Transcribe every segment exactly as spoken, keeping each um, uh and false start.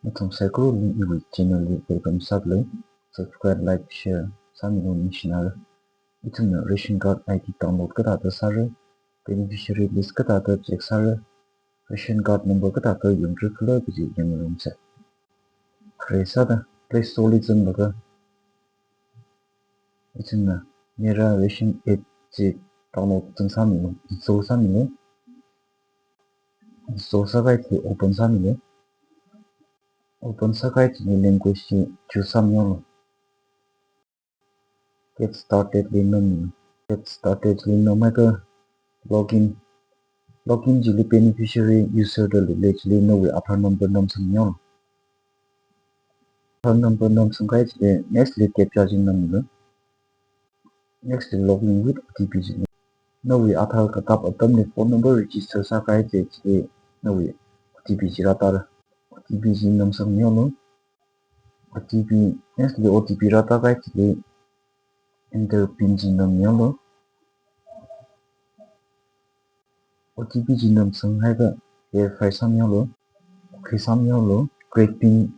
Nathum saikorali iwui channel li welcome sālei. Subscribe, like, share sāmilu, ningshinare. Ithumna ration card I D download kathāda sāra, beneficiary list kathāda check sāra, ration card number kathāda yangrakhala kaji yangrumsa. Khare sāda Play Store li zanglaga ithumna Mera Ration app chi download zangsāmilu, install sāmilu. Install sākahai chi open sāmilu. Open sākahai chili language chi choose sāmilu. Get started li nammilu. Get started li namhaiakha login. Login chili beneficiary user da leilei, chili nawui Aadhaar number namsangmilu. Aadhaar number namsangkahai chili next li captcha chi nammilu. Next li login with O T P chili. Nawui Aadhaar kakap atamli phone number register sākahai chi, chili nawui O T P chi rātāra. O T P chi namsangmilu. O T P, next li O T P rātākahai chili enter pin chi nammilu. O T P chi namsanghaiakha verify sāmilu. Okay sāmilu. Create pin,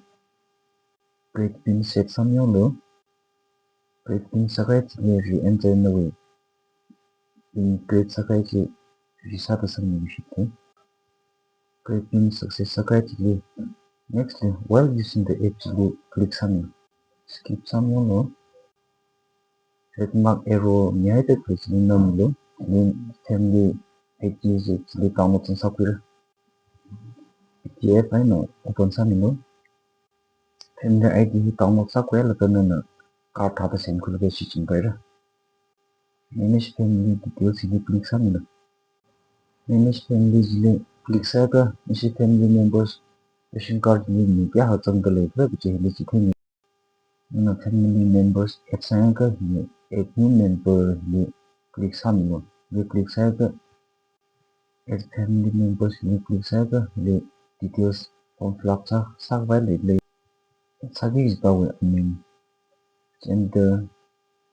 create pin set sāmilu. Create pin sākahai chili re-enter nawui pin create sākahai chi resāda sangmi shithe. Create pin success sākahai chili next li while using the app chili click sāmilu. Skip sāmilu. Red mark arrow mihaida click chili nammilu. Chili family I D chi chili download zangsākhuira. P D F eina open sāmilu. Family I D hi download sākhuilaga nana card thāda semkhuilaga shichinpaira. Manage family details chili click sāmilu. Manage family chili click sāakha nashi family members ration card li mi kayākha zangda leikhala kaji hili chitheimi. Nana family members add sāakha hili add new member hili click sāmilu. Hili click sāakha add family members hili click sāakha hili details form fill up sā, sākhavai leilei. Sāki kajipāwui aming, gender,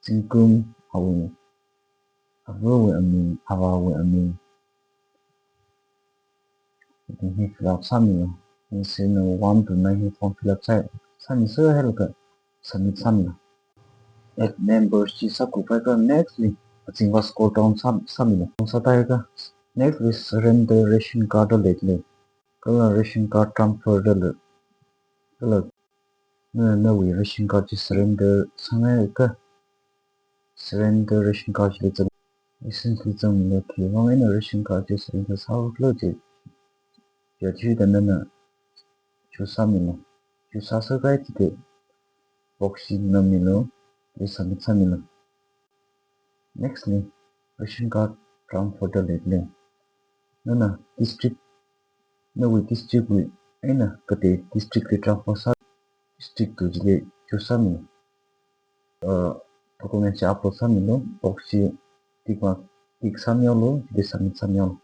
zingkum, awui, avawui aming, avāwui aming. Hithāda fill up sāmilu. Ningshina one to nine hi form fill up sā, sāmi sāhailaga submit sāmilu. Add members chi sākhuipaikha next li azingva scroll down sā, sāmilu. Sātaiakha next li surrender ration card da leilei. Kala ration card transfer da lei. Kala na, nawui ration card chi surrender sāngaiakha surrender ration card chili zang. Mission chili zangmilu. Khiwui vang eina ration card chi surrender sāhaokhala chi, chi athida nana choose sāmilu. Choose sāsākahai chili box chi nammilu. Hili submit sāmilu. Next li ration card transfer da leilei. Nana district, nawui district wui eina katei district li transfer sā, district tu chili choose sāmilu. Uh, document chi upload sāmilu. Box chi tick mark, tick sāmilu. Chili submit sāmilu.